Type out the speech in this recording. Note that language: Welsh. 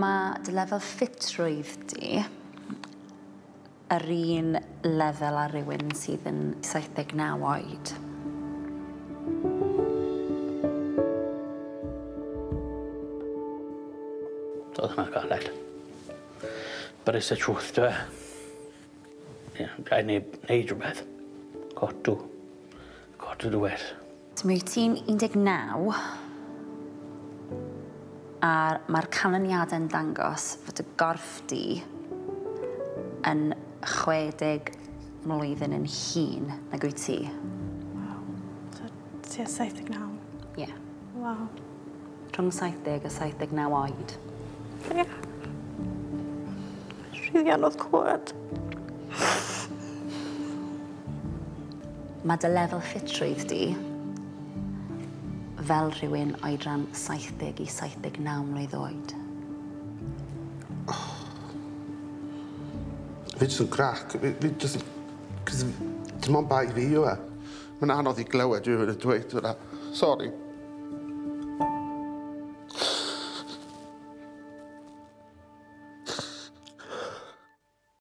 Mae dy lefel ffitrwydd di yr un lefel â rhywun sydd yn 79 oed. Doedd hwnna galed. But it's the truth, dyw e? Ie, rhaid ni neud rhywbeth. Got to. Got to do it. So mi wyt ti'n 19 a mae'r canlyniadau'n dangos fod y gorff di yn 60 mlwyddyn yn hŷn nag wyt ti. Waw. So tua 79. Ie. Yeah. Waw. Rhwng 70 a 79 oed. Ie. Rili anodd clywed. Mae dy lefel ffitrwydd di fel rhywun oedran 70 i 79 mlwydd oed. Fi jyst yn grac. Fi jyst yn... Cos dim ond bai fi yw e. Mae'n anodd i glywed rhywun yn dweud hwnna. Sori.